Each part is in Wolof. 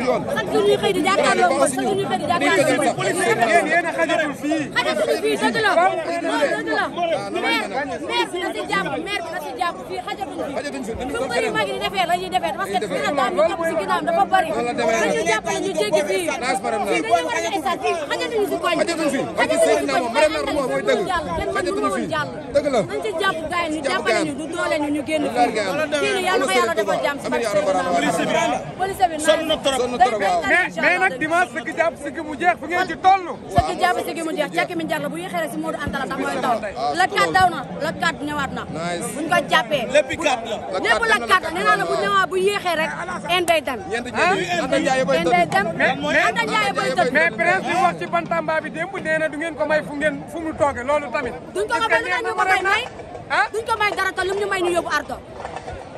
yoon. chaque jour ñuy xëy di jàkkaarloo chaque jour ñuy xëy di jàkkaarloo yéen a xajatul fii. xajatul fii dëgg la dëgg la maire bi na si jàpp fii xajatuñ fi fu bëri mag yi di defee la ñuy defee parce que dina daam ñu topp si ginnaaw dafa bëri dañu jàppale ñu jéggi fii fii dañu war a stade fii xajatuñu si koñ xajatuñu fi kenn mënu woon jàll nañ ci jàpp gars yi ñu jàppale ñu du doole ñu génn fii ni yàlla ko yàlla defal jàmm si police bi sonn na trop mais nag dimanche sëgg jàpp sëgg mu jeex fu ngeen ci toll sëgg jàpp sëgg mu jeex càkki mi njar la bu yéexee rek si Modou Anta la ndax mooy taw la kat daw na la kat ñëwaat na buñ ko jàppee lépp la kat nee naa la bu ñëwaat bu yéexee rek en day dem en day dem Anta Ndiaye boy tëdd mais prince li wax ci Bantamba bi démb nee na du ngeen ko may fu mu tooge loolu tamit duñ ko may lu ko may duñ ko may dara te lu ñu may ñu yóbbu ardo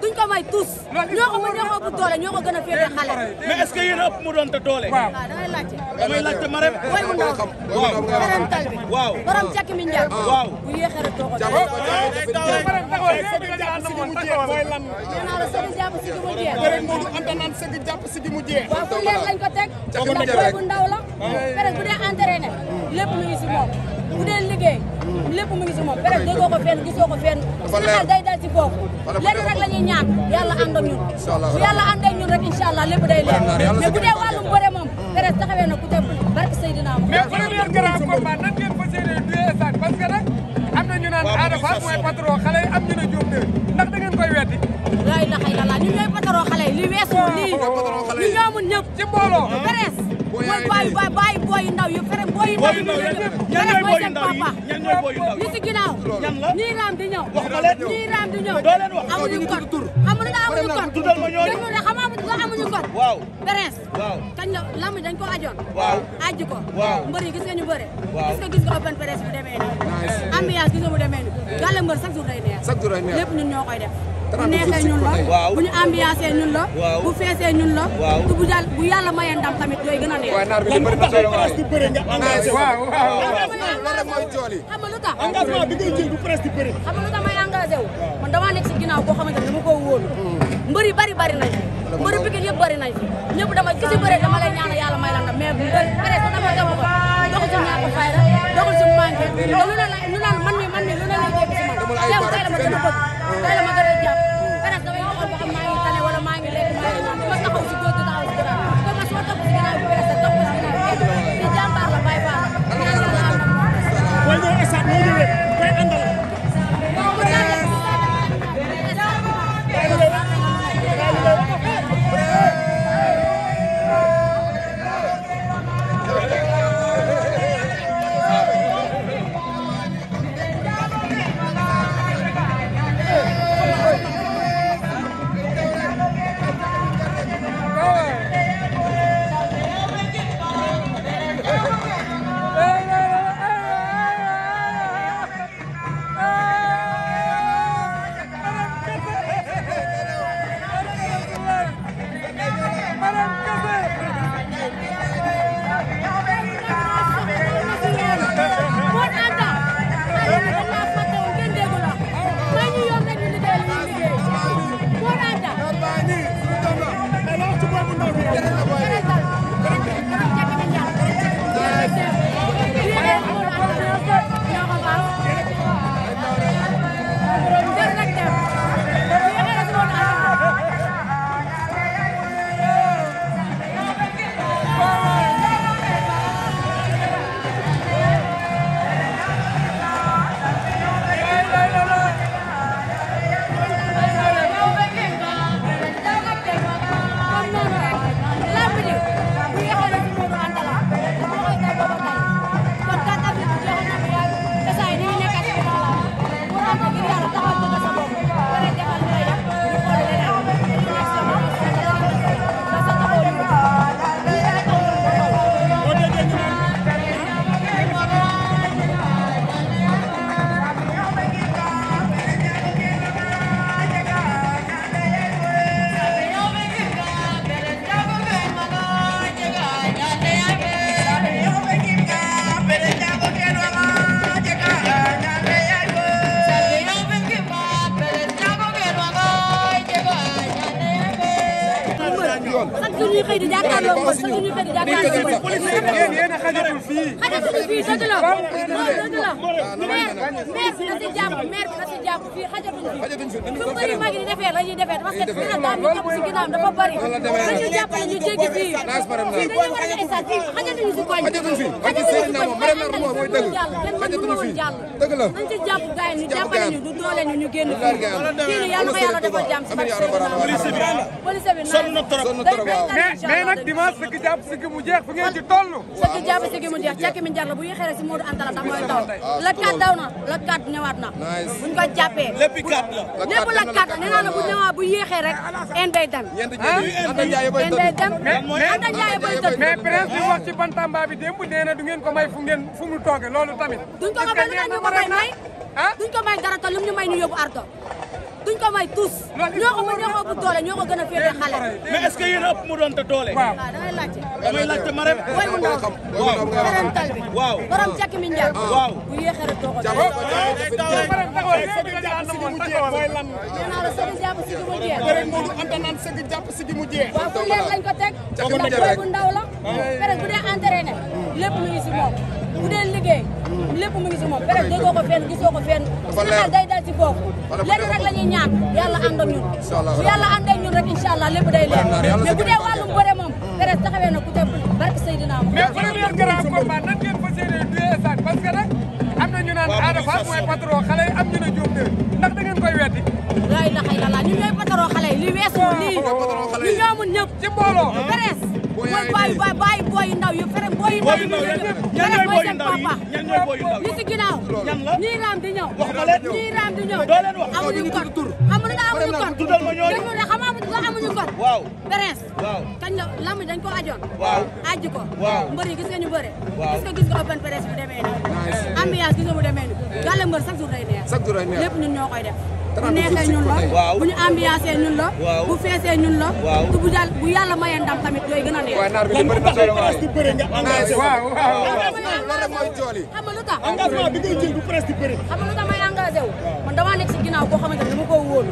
duñ ko may tous ñoo ko mën ñoo ko ëpp doole ñoo ko gën a féete xale mais est-ce que yéen a ëpp mu doon te doole waaw da ngay laajte damay laajte ma rek way bu ndaw borom tal bi waaw borom càkki mi njar waaw bu yéexee rek toogo nee naa la sëgg jàpp si gi mu jeex rek Modou Anta naan sëgg jàpp si gi mu jeex waaw fu leen lañ ko teg ndax boy bu ndaw la peut-être bu dee entraîné lépp mu ngi si moom bu dee liggéey lépp mu ngi si moom peut-être déggoo ko fenn gisoo ko fenn Sénégal day dal ci foofu lenn rek la ñuy ñaan yàlla ànd ak ñun bu yàlla ànd ak ñun rek incha allah lépp day leer mais bu dee wàllum bëre moom peut-être taxawee na ku te barke Seydina moom mais premier grand combat nan ngeen fas yéene duyee stade parce que nag am na ñu naan Ada Fass mooy patron xale yi am ñu ne Diop de ndax da ngeen koy weddi la ilaha illallah ñun ñooy patron xale yi li weesu lii ñu ñoomun ñëpp ci mbooloo presse mooy bàyyi booy yu ndaw yu fere booy yu ndaw yi mooy seen papa li si ginnaaw ñii raam di ñëw ñii raam di ñëw amuñu code amuñu code déglu ne amuñu code presse kañ la lamb dañ ko ajoon aji ko mbër yi gis nga ñu bëre gis nga open presse bu demee nii ambiance gis nga bu demee nii gàlle mbër chaque jour day neex lépp ñun ñoo koy def bu neexee ñun la bu ñu ambiancé ñun la bu feesee ñun la te bu yàlla mayee ndam tamit yooyu gën a neex xam nga lu tax engagement bi ngay jël bu presse di bëre xam nga lu tax may engagé wu man damaa nekk si ginnaaw boo xamante ne dama ko wóolu mbër yi bari nañ fi mbëri Pikine yëpp bari nañ fi ñëpp dama gisi bëre dama lay ñaanal yàlla may la ndam mais presse dama dama ko doxul si ñàkk fayda doxul si manqué lu naan man mi lu ne lay jéggi si man teew tey la ma gën a bëgg tey la ma gën a jàpp presse damay xool ba xam maa ngi tane wala maa ngi lekk maa ngi naan dama taxaw si góor gi taxaw si ginnaaw comme ma suma topp si ginnaaw bi presse topp si ginnaaw bi jàmbaar la bàyyi faa way ñëw stade moo ñëwee koy àndal jàkkaarloo mbër chaque jour ñu fekk jàkkaarloo mbër yéen a xajatul fii xajatul fii dëgg la dëgg la maire na si jàpp fii xajatuñ fi fu bëri mag yi defee la ñuy defee parce que dina daal ñu topp si ginnaaw dafa bëri dañu jàppale ñu jéggi fii dañu war a estat fii xajatuñu si koñ xajatuñu si koñ kenn mënu woon jàll nañ ci jàpp gars yi ñu jàppale ñu du doole ñu génn fii nii yàlla na ko yàlla defal jàmm si police bi sonn na trop mais nag dimanche sëgg jàpp sëgg mu jeex fu ngeen ci toll sëgg jàpp sëgg mu jeex cekki mi njar la bu ñu xere si Modou Anta la tax mooy taw la 4 daw na la 4 ñëwaat na buñ ko jàppee lépp la 4 nee naa la bu ñëwaat bu yéexee rek en day dem en day dem Anta Ndiaye bay tëdd mais prince bi wax ci Bantamba bi démb nee na du ngeen ko may fu mu tooge loolu tamit duñ ko may lu ñu ko may duñ ko may dara te lu ñu may ñu yóbbu ardo duñ ko may tous ñoo ko ëpp doole ñoo ko gën a féete xale mais est-ce que yéen a ëpp mu doon te doole waaw damay laajte Marème boy bu ndaw borom tal bi borom cekki mi njar waaw bu yéexee rek doo ko waaw fu leer lañ ko teg ndax boy bu ndaw la peut-être bu dee entraîné lépp mu ngi si moom bu dee liggéey lépp mu ngi si moom peut-être déggoo ko fenn gisoo ko fenn suñu xel day dal ci foofu lenn rek la ñuy ñaan yàlla ànd ak ñun bu yàlla ànd ak ñun rek incha allah lépp day leer mais bu dee wàllum bëre moom peut-être taxawee na ku te barke Seydina moom mais premier grand combat nan ngeen fas yéene duee sac parce que nag am na ñu naan Ada Fass mooy patron xale yi am ñu ne Diop de ndax da ngeen koy weddi lay laxay la ñun ñooy patron xale yi li weesu lii ñu ñoomun ñëpp ci mbooloo presse mooy bàyyi booy yu ndaw yu fere booy yu ndaw yi mooy seen papa li si ginnaaw ñii raam di ñëw ñii raam di ñëw amuñu code amuñu nga amuñu code dañu ne xam amuñu code presse kañ la lamb dañ ko ajoon ajji ko mbër yi gis nga ñu bëre gis nga open presse bu demee nii ambiance gis nga mu demee nii gàlle mbër chaque jour day neex lépp ñun ñoo koy def bu neexee ñun la bu ñu ambiancé ñun la bu feesee ñun la te bu yàlla mayee ndam tamit yooyu gën a neex waaw xam nga lu tax engagement bi ngay jël bu presse di bëri xam nga lu tax may engagé wu man damaa nekk si ginnaaw boo xamante ne dama koo wóolu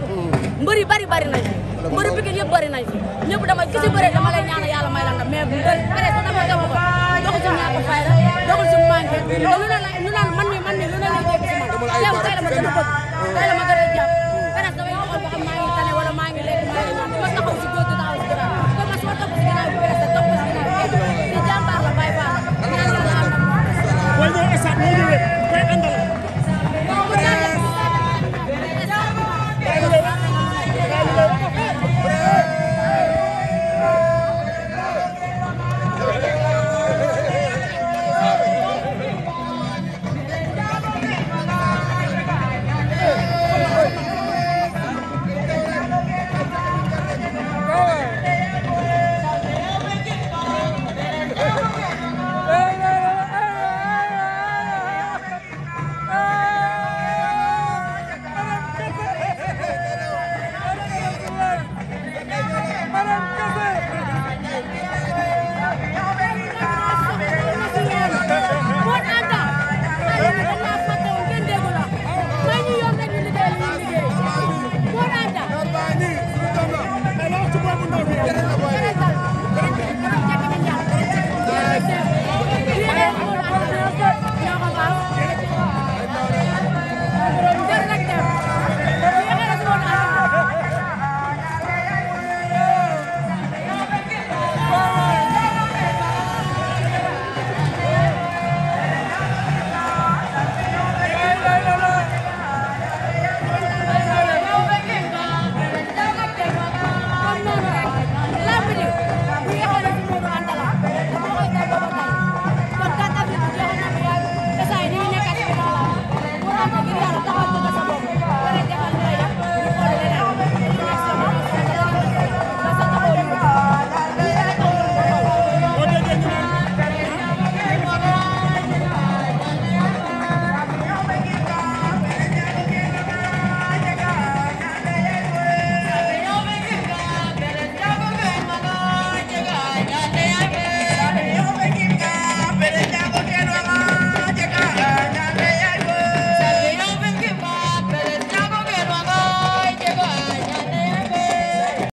mbër yi bari nañ fi mbëri Pikine yëpp bari nañ fi ñëpp dama ki si bëre dama lay ñaanal yàlla may la ndam mais presse dama dama ko doxul si ñàkk fayda doxul si manqué lu naan man mi lu ne lay dégg si man tey la ma gën a bëgg tey la ma gën a jàpp